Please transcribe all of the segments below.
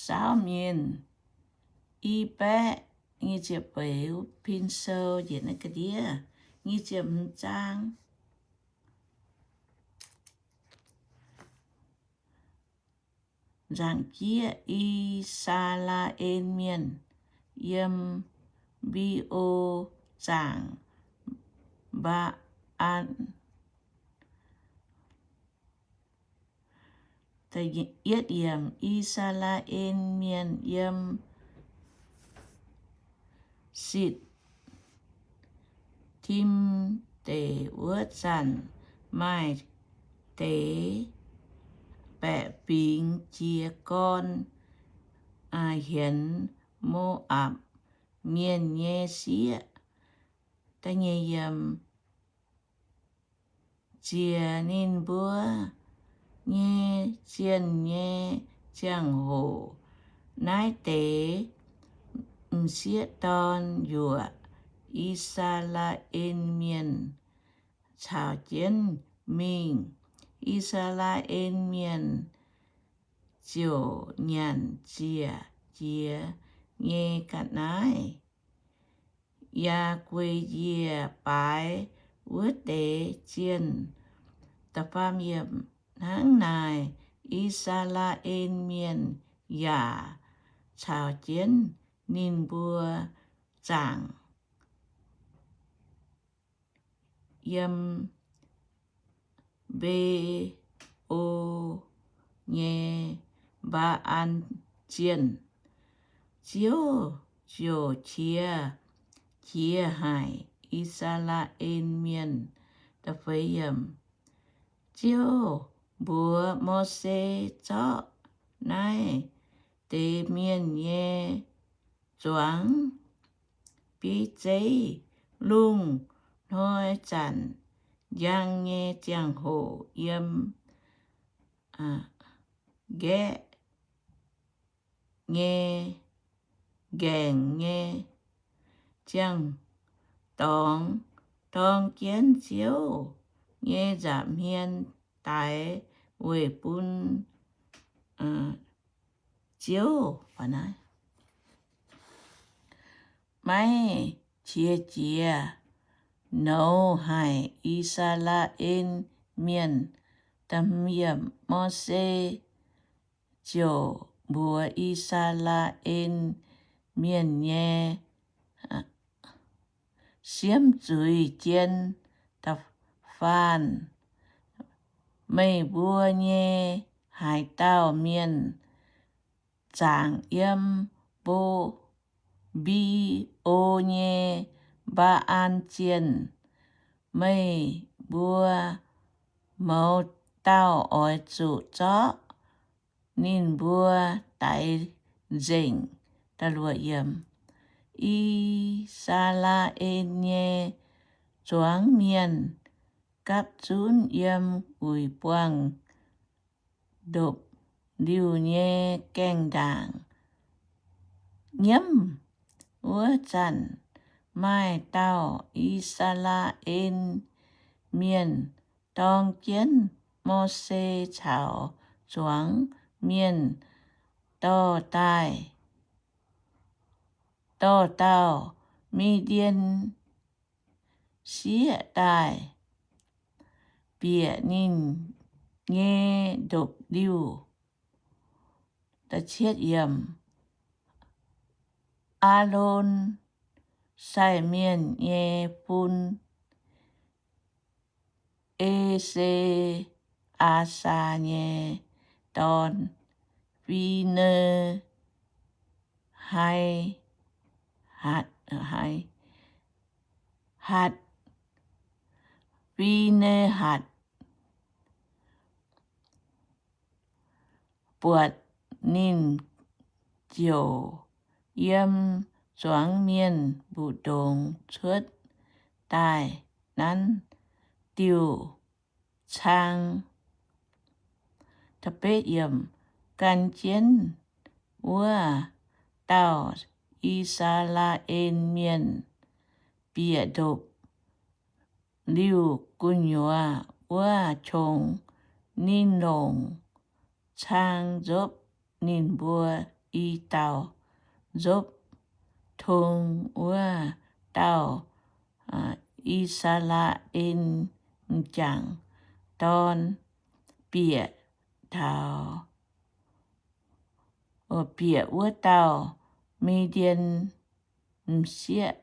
Saauv Mienh, i baeqv nyic ziepc feix, pin sou yietc naaiv ga'ndiev, nyic ziepc hmz zaang. Nzaangc jieqv, I^saa^laa^en Mienh yiem Mbi^o Zaangc, Mbaa^an. I^saa^laa^en Mienh yiem Sitv^tim Deic wuov zanc, maaih deix baeqc fingx jiez gorn hienx Mo^apc Mienh nyei sieqv. Ziex ninh mbuo nyei zienh nyei ziangh hoc, naaiv deix m'sieqv dorn yuoqc I^saa^laa^en Mienh caux jienv mingh. I^saa^laa^en Mienh ziouc nyanc ziec jiex nyei ga'naaiv, yaac gueic njiec baaix wuov deix zienh. Hnangv naaic, I^saa^laa^en Mienh yaac caux jienv ninh mbuo zaangc yiem Mbe^o nyei Mbaa^an Zienh. Ziouv ziouc qiex jiez haic I^saa^laa^en Mienh. Ziouv mbuox Mose, Zorqv naaiv deix mienh nyei zuangx bieiv zeiv, lungh hnoi zanc njang nyei ziangh hoc yiem nqaeqv nyei, nqaengc nyei ziangh dorngx dorng jienv Ziouv nyei nza'hmien daix weic bun Ziouv. Maiv qiex jiez nouz haic I^saa^laa^en Mienh. Mose ziouc mbuox I^saa^laa^en Mienh nyei siemv zuiz jien, Da'faanh meih mbuo nyei haaix dauh mienh zaangc yiem Mbo, Mbi^o nyei Mbaa^an Zienh, meih mbuo mouz dauh oix zuqc zorqv ninh mbuo daix nzengc. I^saa^laa^en nyei zuangx mienh gapv zunv yiem wuic buangh ndopv-liuh nyei gaengh ndaangc. Nyiemv wuov zanc, maaih dauh I^saa^laa^en Mienh dorng jienv Mose caux zuangx mienh dorh daaih, dorh dauh Mi^ndien Sieqv daaih bieqc ninh nyei ndopv-liuh. Aalon sai mienh nyei fun, E^se^aa^saa nyei dorn, Fi^ne^hatc, Fi^ne^hatc, buatc ninh ziouc yiem zuangx mienh mbu'ndongx cuotv daaih nanv diuh cang. Gan jienv wuov dauh I^saa^laa^en Mienh bieqc ndopv-liuh gu'nyuoz wuov qongx, ninh longc cang nzopv ninh mbuo i dauh nzopv tong wuov dauh I^saa^laa^en m'jangc dorn bieqc taux, bieqc wuov dauh Mi^ndien m'sieqv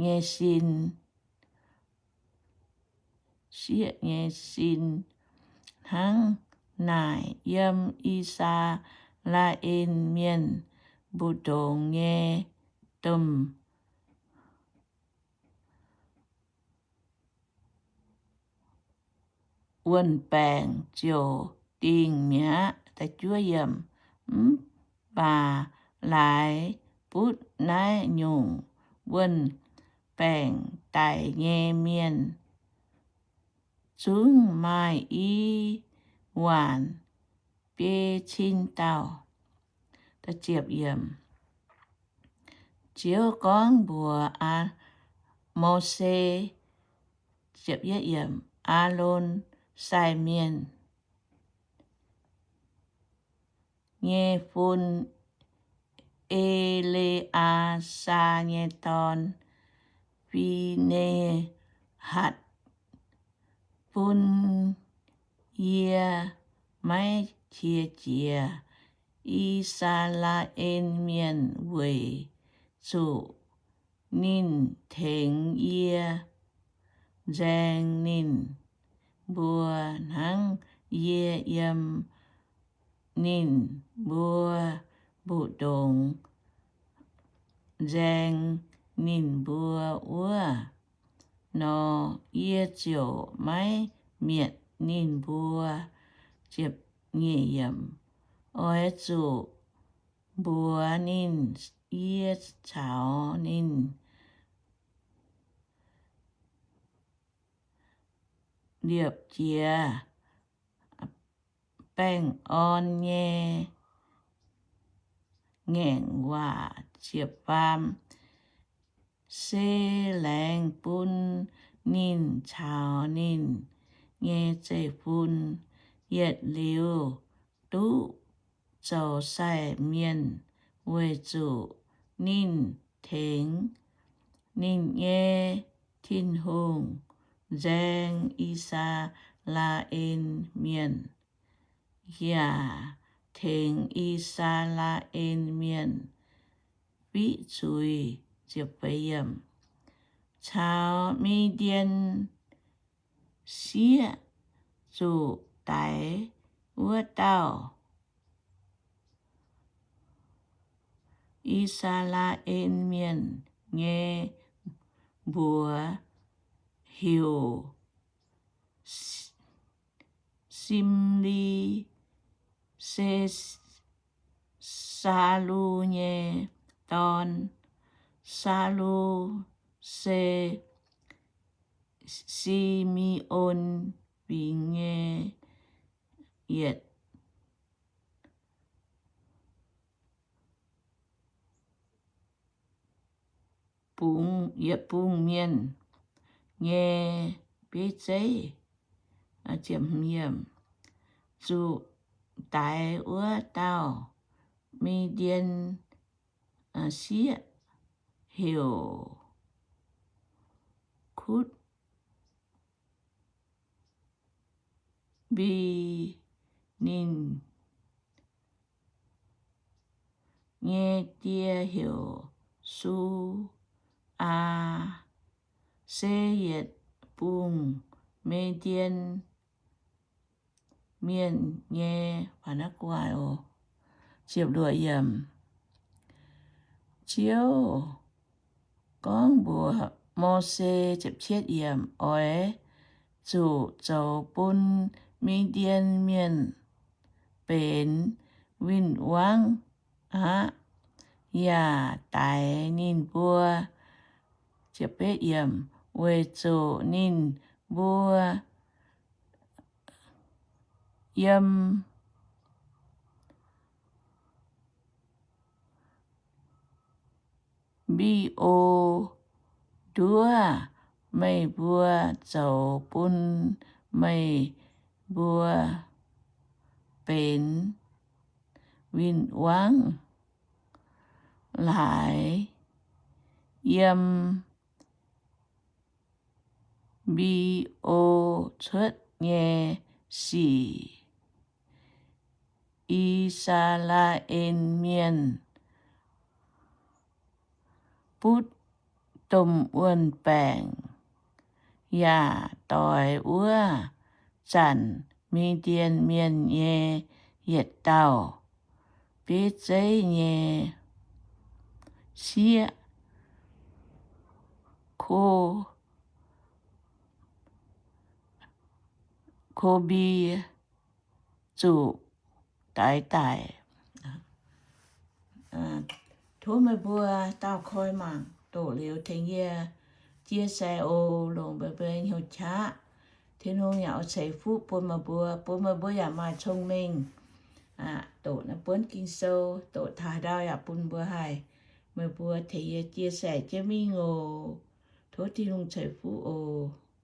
nyei sin, sieqv nyei sin. Hnangv naaic, yiem I^saa^laa^en Mienh mbu'ndongx nyei domh wuon-baengc ziouc dingh mi'aqv. Mv baac laaix butv naaiv nyungc wuon-baengc daic nyei mienh zungv maaih i waanc biei cin dauh. Ziouv gorngv mbuox Mose, Aalon sai mienh nyei fun, E^le^aa^saa nyei dorn, Fi^ne^hatc, bun yie maiv qiex jiez I^saa^laa^en Mienh, weic zuqc ninh tengx yie nzaeng ninh mbuo hnangv yie yiem ninh mbuo mbu'ndongx nzaeng ninh mbuo wuov nor. Yie ziouc maiv mietc ninh mbuo. Oix zuqc mbuox ninh, yie caux ninh liepc jiez baengh orn nyei ngaengc waac. Ziepc faam, se laengz bun ninh caux ninh nyei zeiv-fun yietc liuz duqv zoux sai mienh, weic zuqc ninh tengx ninh nyei Tin-Hungh nzaeng I^saa^laa^en Mienh, yaac tengx I^saa^laa^en Mienh fiqv zuiz. Caux Mi^ndien sieqv zuqc daix wuov dauh I^saa^laa^en Mienh nyei mbuox heuc Simli, se Saulu nyei dorn. Saulu se Si^me^on fingx nyei yietc bung, yietc bung mienh nyei bieiv zeiv. Zuqc daix wuov dauh Mi^ndien sieqv heuc Kutv, mbi ninh nyei die heuc Su^aa, se yietc bung Mi^ndien Mienh nyei. Ziouv gorngv mbuox Mose, oix zuqc zoux bun Mi^ndien Mienh benx win-wangv aqv, yaac daix ninh mbuo, weic zuqc ninh mbuo yiem Mbi^o nduov meih mbuo zoux bun meih mbuo benx win-wangv. laaix yiem Mbi^o cuotv nyei sic. I^saa^laa^en Mienh butv domh wuon-baengc yaac doix wuov zanc Mi^ndien Mienh nyei yietc dauh bieiv zeiv nyei sieqv, Ko, Ko^mbi, zuqc daix daic. Tov meih mbuo daauh koi mangc, doqc liuz tengx yie chia sẻ oc. Longc meih mbuo hnyouv qaqv, Tin-Hungh yaac oix ceix fuqv bun meih mbuo, bun meih mbuo yaac maaih cong-mengh doqc naaiv buonv Ging-Sou, doqc taux haaix ndau yaac bun mbuo haih. Meih mbuo tengx yie chia sẻ jienv mingh oc. Tov Tin-Hungh ceix fuqv oc.